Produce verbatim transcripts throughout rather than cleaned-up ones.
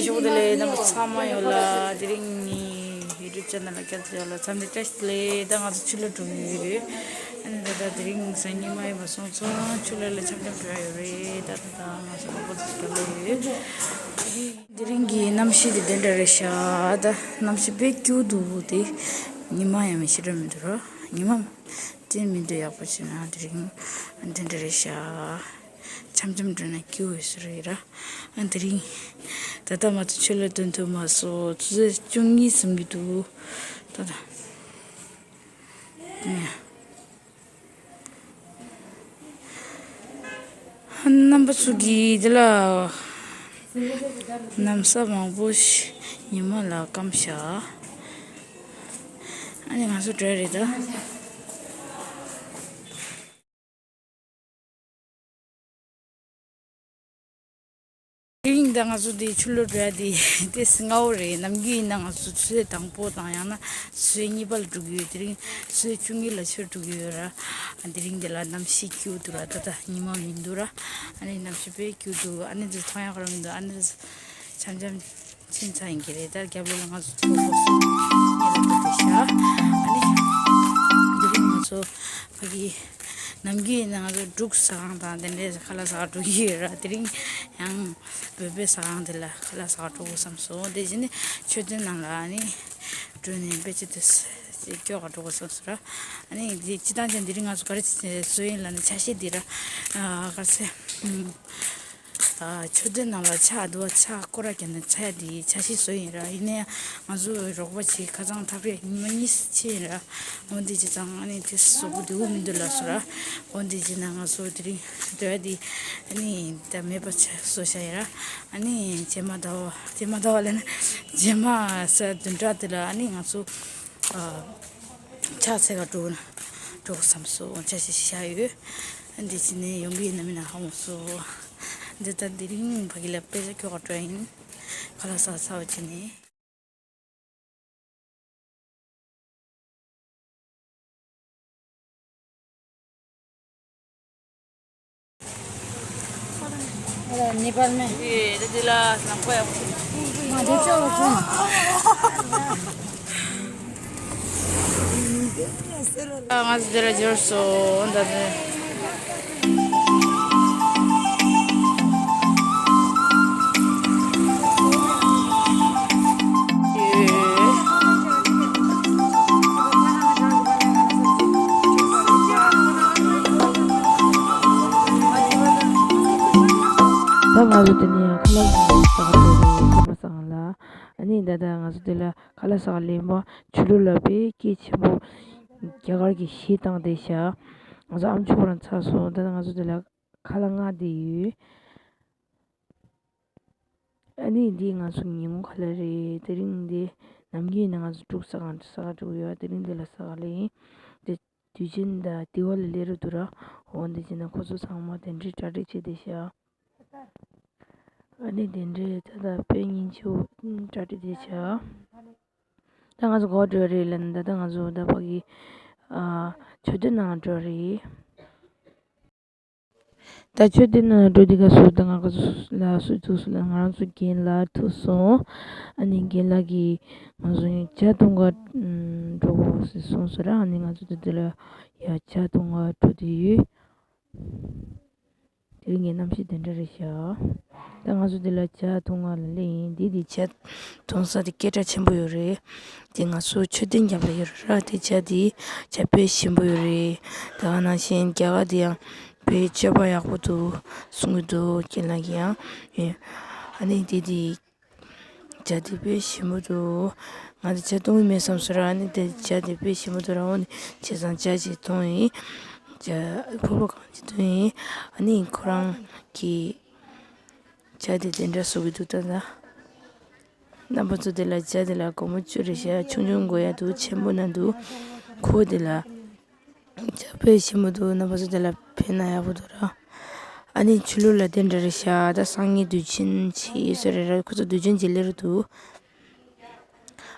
ཞོགས་དེ་ལས་རྣམ་པ་ཚང་མ་ཡོད་ལ། དེ་རིང་ནི་ཡུ་ཊུབ་ཅེ་ནལ་ལ་སྐྱབས་བཅོལ་ལ་འཚམས་འདྲི་བཀྲ་ཤིས་བདེ་ལེགས། ད་ང་ཚོ་ཆུ་ལོག་འགྲོ་གི་ཡོད། ཨ་ནི་ད་ལྟ་དེ་རིང་གཟའ་ཉི་མ་ཡིན་པ་སོང་ཙང་ཆུ་ལོག་ལ་འཆམ་འཆམ་འགྲོ་ཡ་ཡོད་རེད། ད་ད་ད་ང་ཚོ་ལོག་པ་ཚོ་འགྲོ་ལ་ཡོད། དེ་རིང་གི་གནམ་གཤིས་དེ་དེ་འདྲ་རེད་ཤག་ད་གནམ་གཤིས་དཔེ་སྐྱིད་པོ་འདུག་དེ་ཉི་མ་ཡང་མི་ཤེས་འགྲོ་མི་འདུག་ར། ཉི་མ་དེ་མི་འདུག་ཡག་པོ་བྱས་ན་དེ་རིང་དེ་འདྲ་རེད་ཤག་འཆམ་འཆམ་འགྲོ་ན་སྐྱིད་པོ་ཡོད་ས་རེད་ར། ཨ་དེ་རིང་ད་ལྟ་མ་གཏོགས་ཆུ་ལོག་ཐོན་ཐུབ་མ་སོང་། ཆུ་ཚོད་བཅུ་གཉིས་ཟིན་གྱི་འདུག་ད་ད་ཨ་རྣམ་པ་ཚོ་གིས་འདི་ལ་གནམ་ས་མང་པོ་ཞིག་ཉི་མ་ལ་སྐམ་ཤག་ཨ་ནི་ང་ཚོ་འགྲོ་ཡ་རེད་ད། དེ་རིང་ད་ང་ཚོ་འདི་ཆུ་ལོག་འགྲོ་ཡ་དེ་དེ་སྔ་པོ་རེད། ནམ་རྒྱུན་ཡིན་ན་ང་ཚོ་ཆུ་ཚོད་དང་པོ་དང་ཡང་ན་ཆུ་ཚོད་གཉིས་པ་ལ་འགྲོ་གི་ཡོད། དེ་རིང་ཆུ་ཚོད་བཅུ་གཉིས་ལ་ཕྱིར་འགྲོ་གི་ཡོད་ར། དེ་རིང་འདི་ལ་གནམ་གཤིས་སྐྱིད་པོ་འདུག་ར། ད་ད་ཉི་མ་མི་འདུག་ར། ཨ་ནི་གནམ་གཤིས་དཔེ་སྐྱིད་པོ་འདུག་ཨ་ནི་འདི་མཐོང་ཡག་རང་མི་འདུག་ཨ་ནི་འདི་འཆམ་འཆམ་ཕྱིན་ཚར་ཡིན་གྱི་རེད། ད་རྒྱབ་ལོགས་ལ་ང་ཚོ་ཚོགས་པ་སོང་ངེད་ལ་འགྲོ་དེ་ཤག་ཨ་ནི་དེ་རིང་ང་ཚོ་ཕ་གི་ནམ་རྒྱུན་ཡིན་ན་ང་ཚོ་འབྲུག་ཟ་ཁང་དང་དེ་འདྲའི་ཁ་ལག་ཟ་ག་འགྲོ་གི་ཡོད་ར། དེ་རིང་ཡང་བོད་པའི་ཟ་ཁང་དེ་ལ་ཁ་ལག་ཟ་ག་འགྲོ་དགོས་བསམ་སོང་། དེ་བཞིན་ནི་མཆོད་རྟེན་ནང་ལ་ཨ་ནི་འགྲོ་ནས་དཔེ་ཆ་དེ་སྐྱོར་ག་འགྲོ་དགོས་བསམ་སོང་ར། ཨ་ནི་དེ་སྤྱི་བཏང་ཅན་དེ་རིང་ང་ཚོ་ག་རེ་བཟོས་ཡིན་ལབ་ན་ཆ་ཤས་འདི་ར། ཨ་ག་རེ་ཟེར། ཨ་མཆོད་རྟེན་ནང་ལ་ཕྱག་འདུལ་བ་ཕྱག་སྐོར་ར་བརྒྱབ་ནས་ཚར་ཡ་དེ་ཆ་ཤས་བཟོས་ཡིན་ར། ཡིན་ནའི་ང་ཚོ་རོགས་པ་བྱེད་ཁ་སང་ཐག་རེད་ཉི་མ་གཉིས་ཕྱིན་ཡིན་ར། འོ་འདི་བྱས་ཙང་ཨ་ནི་དེ་བཟོ་གི་འདུག་མི་འདུག་ལབ་སོང་ར། འོ་འདི་བྱས་ན་ང་ཚོ་དེ་རིང་འདོད་ཡ་དེ་ཨ་ནི་ད་མེད་པ་ཆ་བཟོ་བྱ་ཡིན་ར། ཨ་ནི་རྗེས་མ་ཟླ་བ་རྗེས་མ་ཟླ་བ་ལབ་ན་རྗེས་མ་ས་བདུན་ཕྲག་དེ་ལ་ཨ་ནི་ང་ཚོ་ཨ་ཕྱག་འཚལ་ག་འགྲོ་ན་འགྲོ་དགོས་བསམ་སོང་། ཆ་ཤས་ཤིག་བཞག་ཡོད། འདི་བྱས་ནས་ཡོང་གི་ཡིན་ན་མིན་ན་ཧ་གོ་སོང་། འདི་ལྟར་དེ་རིང་ཕ་གི་ལ་དཔེ་ཆ་ཁྱོ་ག་སྤྲོད་ཡིན། ཁ་ལག་ཟ་ཚར་བ་བྱས་ནས། नेपालमै। ए, यति ला नक्को याको। ང་ཚོ་འདི་ལ་འབྱོར་སོང་། ད་ནི། ད་ང་ཚོ་འདི་ནས་ཡང་ཁ་ལག་ཟ་ག་འགྲོ་རེད། ཁ་པར་སང་ལ། ཨ་ནི་ད་ལྟ་ང་ཚོ་འདི་ལ་ཁ་ལག་ཟ་ག་སླེབས་པ། ཆུ་ལོག་ལ་དཔེ་སྐད་ཆེན་པོ་རྒྱ་གར་གྱི་གཞས་བཏང་བསྡད་ཤག་ང་ཚོ་ཨམ་ཅོག་རང་ཚར་སོང་། ད་ལྟ་ང་ཚོ་འདི་ལ་ཁ་ལག་མངགས་བསྡད་ཡོད། ཨ་ནི་འདི་ང་ཚོ་ཉིན་མོ་ཁ་ལག་རེད། དེ་རིང་འདི་ནམ་རྒྱུན་ནི་ང་ཚོ་འབྲུག་ཟ་ཁང་ཟ་ག་འགྲོ་གི་ཡོད། དེ་རིང་འདི་ལ་ཟ་ག་སླེབས་ཡིན། དེ་དུས་ཆེན་དང་དེ་བ་ལ་སླེབས་རེད་འདུག་ར། འོ་འདི་བྱས་ན་ཁོ་ཚོ་ཚང་མ་དེ་འདྲའི་གྲ་སྒྲིག་བྱས་བསྡད་ཤག་ཨ་ནི་དེ་འདྲའི་ད་ལྟ་དཔེ་སྙིང་རྗེ་པོ་གྲ་སྒྲིག་བྱས་ཤག་ད་ང་ཚོ་ག་པར་འགྲོ་རེད་ལབ་ན། ད་ལྟ་ང་ཚོ་ད་ཕ་གི་ཨ་མཆོད་རྟེན་ནང་འགྲོ་རེད། ད་མཆོད་རྟེན་ནང་འགྲོ་དུས་སྐབས་སུ་ད་ང་ཚོ་ལ་སུ་ཐུག་སོང་ལབ་ན། ང་རང་ཚོ་རྒན་ལགས་ཐུག་སོང་། ཨ་ནི་རྒན་ལགས་ཀྱིས་ང་ཚོ་ཇ་འཐུང་ག་འགྲོ་དགོས་ཟེར་གསུངས་སོང་ར། ཨ་ནི་ང་ཚོ་ད་དེ་ལ་ཡ་ཇ་འཐུང་ག་འགྲོ་བསྡད་ཡོད། དེ་རིང་གི་གནམ་གཤིས་དེ་འདྲ་རེད་ཤག་ད་ང་ཚོ་འདི་ལ་ཇ་འཐུང་ག་ལ་སླེབས་ཡིན། འདི་དེ་ཇ་འཐུང་ས་དེ་སྐད་གྲགས་ཆེན་པོ་ཡོད་རེད། དེ་ང་ཚོ་མཆོད་རྟེན་རྒྱབ་ལ་ཡོད་རེད་ར། དེ་ཇ་དེ་ཇ་དཔེ་ཞིམ་པོ་ཡོད་རེད། ད་ག་ནང་བཞིན་རྒྱ་གར་དེ་ཡང་དཔེ་སྤྱོད་པ་ཡག་པོ་འདུག་གསུང་གི་འདུག་རྒན་ལགས་ཀྱིས་ཡང་། ཨ་ནི་དེ་དེ་ཇ་དེ་དཔེ་ཞིམ་པོ་འདུག་ང་དེ་ཇ་འཐུང་གི་མེད་བསམ་སོང་ར། ཨ་ནི་དེ་ཇ་དེ་དཔེ་ཞིམ་པོ་འདུག་ར། འོ་ནི་བྱས་ཙང་ཇ་ཅིག་འཐུང་ཡིན། ཇ་ཕོར་པ་གང་ཅིག་འཐུང་ཡིན། ཨ་ནི་ཁོ་རང་གིས་ཇ་དེ་དེ་འདྲ་བཟོ་གི་འདུག་ད་ད་རྣམ་པ་ཚོ་དེ་ལ་ཇ་དེ་ལ་སྒོར་མོ་བཅུ་རེད་ཤག་ཆུང་ཆུང་དགོས་ཡ་འདུག་ཆེན་པོ་ན་འདུག་ཁོ་དེ་ལ་ཇ་དཔེ་ཞིམ་པོ་འདུག་རྣམ་པ་ཚོ་དེ་ལ་ཕན་ན་ཡག་པོ་འདུག་ར། ཨ་ནི་ཆུ་ལོག་ལ་དེ་འདྲ་རེད་ཤག་ད་སང་ཉིན་དུས་ཆེན་བྱེད་ཡོད་ས་རེད་ར། ཁོ་ཚོ་དུས་ཆེན་བྱེད་སླེབས་རེད་འདུག་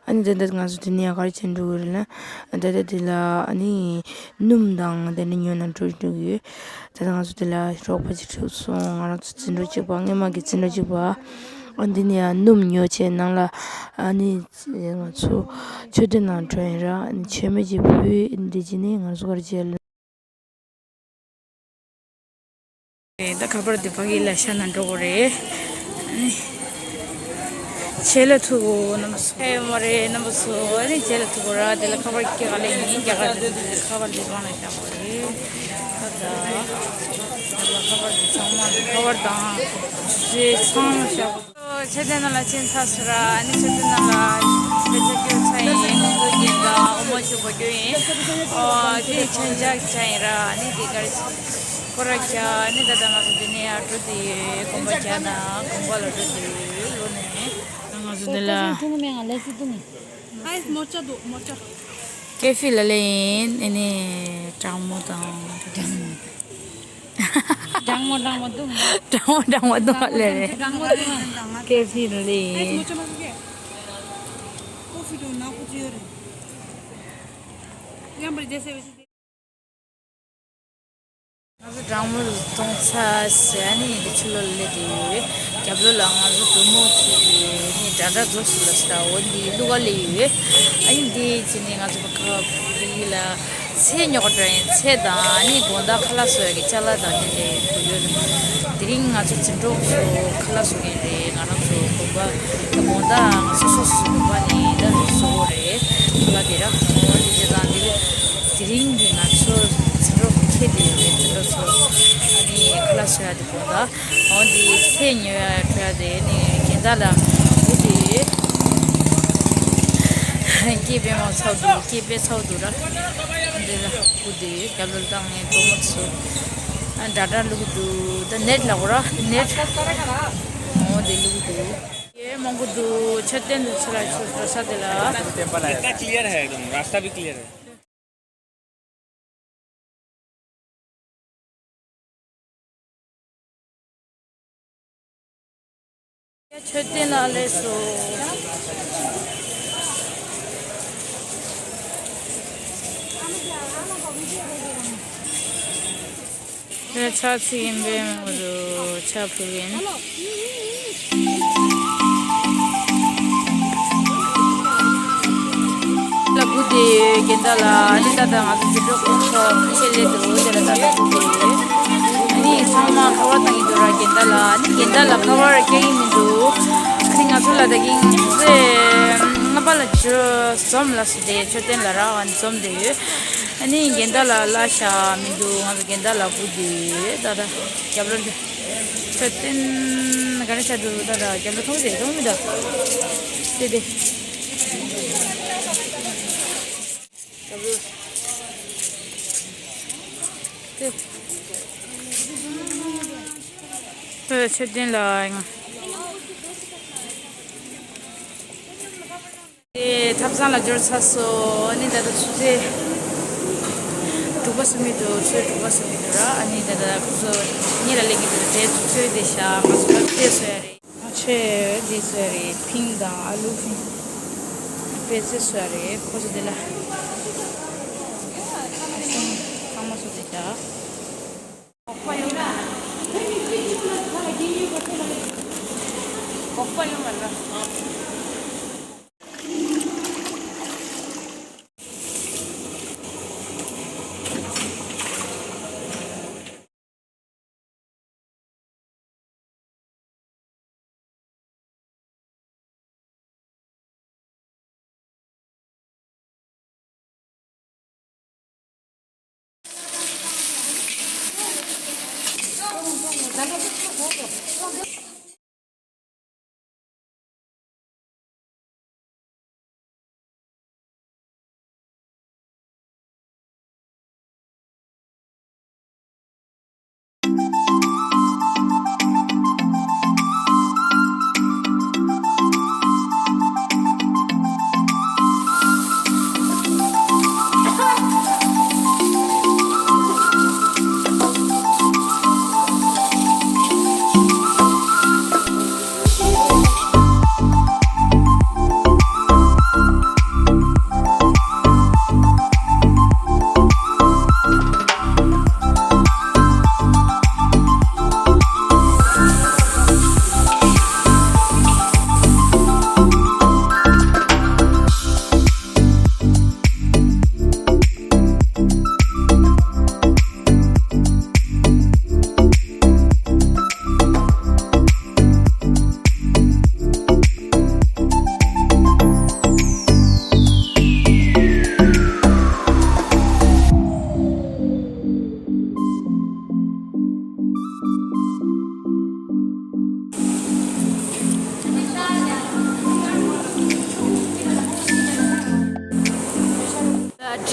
ཨ་ནི་ད་ལྟ་ང་ཚོ་དེ་ནས་ཡང་ག་རེ་བྱེད་འགྲོ་གི་རེད་ན། ད་ལྟ་དེ་ལ་ཨ་ནི་སྣུམ་དང་དེ་འདྲ་ཉོ་ན་འགྲོ་འགྲོ་གི་ཡོད། ད་ལྟ་ང་ཚོ་དེ་ལ་རོགས་པ་ཅིག་ཐུག་སོང་། ང་རང་ཚོ་འཛིན་གྲྭ་གཅིག་པ། སྔོན་མ་གི་འཛིན་གྲྭ་གཅིག་པ། ཨ་འདི་ནི་ཡང་སྣུམ་ཉོ་བྱས་ནང་ལ་ཨ་ནི་ང་ཚོ་མཆོད་རྟེན་ནང་འགྲོ་ཡིན་ར། ཨ་ནི་མཆོད་མེ་ཅིག་ཕུལ་འདི་བྱས་ནས་ང་ཚོ་གར་མཇལ། ད་ཁ་པར་དེ་ཕ་གི་ལ་ཤ་ན་འགྲོ་གོ་རེད། ཨ་ནི་ཆེ་ལ་ཐུག་གོ་རྣམ་པ་ཚོ། ཨེ་མ་རེད་རྣམ་པ་ཚོ། ཨ་ནི་ཆེ་ལ་ཐུག་གོ་ར། དེ་ལ་ཁ་པར་སྐྱེ་ག་ལེ་ཡིན་རྒྱ་གར་དེ་ཁ་པར་དེ་བང་ལ་བཞག་གོ་རེད། ད་ད་ཁ་པར་དེ་ཚང་མ་ཁ་པར་དང་ཆེ་ཚང་མ་བཞག་གོ། མཆོད་རྟེན་ནང་ལ་ཕྱིན་ཚར་སོང་ར། ཨ་ནི་མཆོད་རྟེན་ནང་ལ་དཔེ་ཆ་སྐྱོར་ཚར་ཡིན། སྐུ་མདུན་དང་དབུ་མ་མཆོད་པ་སྐྱོར་ཡིན། ཨོ་དེ་མཆོད་མཇལ་བྱ་ཡིན་ར། ཨ་ནི་དེ་གར་སྐོར་ར་བྱ། ཨ་ནི་ད་ལྟ་ང་ཚོ་འདི་ནས་ཡར་འགྲོ་དེ་ཡོད། དགོན་པ་རྒྱ་ན་དགོན་པ་ལ་འགྲོ་དེ་ཡོད་ལོ་ནས། ང་ཚོ་འདི་ལ། ཨ་ཡེ་མོ་ཅ་འདུག་མོ་ཅ། ཀེ་ཧྥེ་ལ་ལེ་ཡིན། ཨ་ནི་གྲང་མོ་དང་། གྲང་མོ། གྲང་མོ་གྲང་མོ་འདུག་གྲང་མོ་གྲང་མོ་འདུག་ལེ་རེད། གྲང་མོ་འདུག་ཀེ་ཧྥེ་ལ་ལེ་ཡིན། ཨ་ཡེ་མོ་ཅ་མ་ཟིག་གེ། ཀོ་ཧྥེ་འདུག་ནག་པོ་ཅི་ཡོད་རེད། ཡང་པར་རྒྱལ་སྲས་བེ་ཤི། ང་ཚོ་གྲང་མོ་ལ་གཏོང་ཚར་ཟེར་ནི་འདི་ཆུ་ལོ་ལ་སླེབས་བསྡད་ཡོད། རྒྱབ་ལོགས་ལ་ང་ཚོ་གྲོ་མོ་ཚོས་ནི་འདྲ་འདྲ་རྫོགས་སུ་ལ་ས་འོ་འདི་ལུག་ག་ལ་ཡོད། ཨ་ནི་འདི་བྱས་ནས་ང་ཚོ་ཁ་བ་ཕ་གི་ལ་ཚལ་ཉོ་ག་འགྲོ་ཡིན། ཚལ་དང་ཨ་ནི་དགོང་དག་ཁ་ལག་བཟོ་ཡ་གི་ཅ་ལག་དང་འདི་འདྲ་དགོས་ཡོད། དེ་རིང་ང་ཚོ་འཛིན་གྲོགས་ཚོ་ཁ་ལག་བཟོ་མཁན་རེད། ང་རང་ཚོ་དགོན་པ་དགོང་དག་ང་ཚོ་སོ་སོ་དགོན་པ་ནས་ད་བཟོ་དགོས་རེད། ཁ་ལག་དེ་ར་འོ་འདི་བྱས་ཙང་འདི། དེ་རིང་གི་ང་ཚོ་འཛིན་གྲོགས་ཁྱེད་དེ་ཡོད་རེད། འཛིན་གྲོགས་ཚོ་ཨ་ནི་ཁ་ལག་བཟོ་ཡ་དེ་དགོང་དག་འོ་འདི་ཚལ་ཉོ་ཡ་འགྲོ་ཡ་དེ་ནི་རྒན་བདག་ལ་འོ་དེ་སྐྱེས་པའི་མ་ཚ་བོ་འདུག་སྐྱེས་པའི་ཚ་བོ་འདུག་ར། འདི་ལ་འོ་དེ་རྒྱབ་ལོགས་བཏང་ངས་གྲོ་མོ་ཚོ་ཨ་འདྲ་འདྲ་བླུག་འདུག་ད་ནེཊ་ལ་འོ་ར་ནེཊ་འོ་དེ་བླུག་འདུག་ཡེ་མང་པོ་འདུག་མཆོད་རྟེན་དུ་ཚུར་ལ་ཚུར་འགྲོ་ས་དེ་ལ། रास्ता क्लियर है, एकदम रास्ता भी क्लियर है। མཆོད་རྟེན་ལ་སླེབས་སོང་། དེ་ཕྱག་ཚིག་ཡིན་པས་མོ་རུ་ཕྱག་ཕུལ་ཡིན། ལ་སྒུག་བསྡད་ཡོད་རྒན་བདག་ལགས། ཨ་ནི་ད་ལྟ་ང་ཚོ་འཛིན་གྲོགས་ཁོང་ཚོ་ཕལ་ཆེར་སླེབས་འདུག་དེ་ལ་ད་ལྟ་སྒུག་བསྡད་ཡོད། ཨ་ནི་ཚང་མ་ཁ་པར་བཏང་གི་འདུག་ར་རྒན་བདག་ལགས། ཨ་ནི་རྒན་བདག་ལགས་ཁ་པར་རྒྱག་གི་མི་འདུག་ཨ་ནི་ང་ཚོ་ལ་ད་གིན་ཚེས་ལྔ་པ་ལ་འཛོམས་ལ་སོ་དེ་མཆོད་རྟེན་ལ་ར་ཨ་ནི་འཛོམས་བསྡད་ཡོད། ཨ་ནི་རྒན་བདག་ལགས་གླ་ཆ་མི་འདུག་ང་ཚོ་རྒན་བདག་ལགས་སྒུག་བསྡད་ཡོད། ད་ལྟ་རྒྱབ་ལོགས་འདི་མཆོད་རྟེན་ག་རེ་ཆགས་འདུག་ད་ལྟ་རྒྱབ་ལོགས་མཐོང་ཟེར་མཐོང་མི་འདུག་དེ་དེ། དེ། དེ་མཆོད་རྟེན་ལ་ཡང་། དེ་ཐབ་ཚང་ལ་འབྱོར་ཚར་སོང་། ཨ་ནི་ད་ལྟ་ཆུ་ཚོད་དྲུག་པ་སོང་གི་འདུག་ཆུ་ཚོད་དྲུག་པ་སོང་གི་འདུག་ར། ཨ་ནི་ད་ལྟ་ཁོ་ཚོ་གཉིས་ལ་སླེབས་ཀྱི་འདུག་དེ་ཆུ་ཚོད་དེ་ཤག་ང་ཚོ་ད་དེ་སོང་ཡ་རེད། ང་ཚོས་འདི་བཟོས་རེད། ཕིང་དང་ཨ་ལུ་ཕིང་། པད་ཚལ་བཟོས་རེད། ཁོ་ཚོ་འདི་ལ་ཨ་ཤུ་ཚང་མ་བཟོས་ཏེ་བཞག་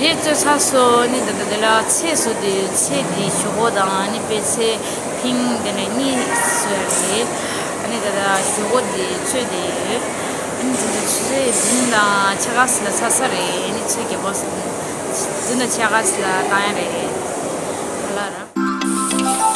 དེ་བཙོས་ཚར་སོང་། ནི་ད་ལྟ་དེ་ལ་ཚལ་བཟོ་དུས་ཚལ་དེ་ཞོག་ཁོག་དང་ནི་པད་ཚལ་ཕིང་དེ་འདྲ་གཉིས་བཟོས་རེད། ཨ་ནི་ད་ལྟ་ཞོག་ཁོག་དེ་བཙོས་དེ་ཡོད། ཨ་ནི་ད་ལྟ་ཚོད་འཛིན་དང་ཕྱེད་ཀ་ཙམ་ལ་ཚར་ས་རེད། ཨ་ནི་ཚོད་རྒྱག་པ་འཛིན་དང་ཕྱེད་ཀ་ཙམ་ལ་བཏང་ཡ་རེད། ཧ་ལ་ར།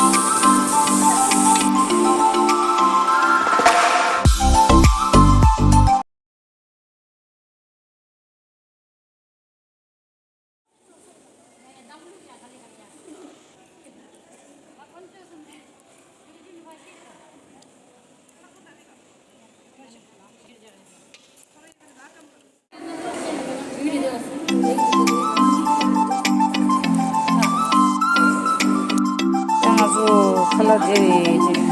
ང་ཚོ་ཁ་ལག་དེ་རེད།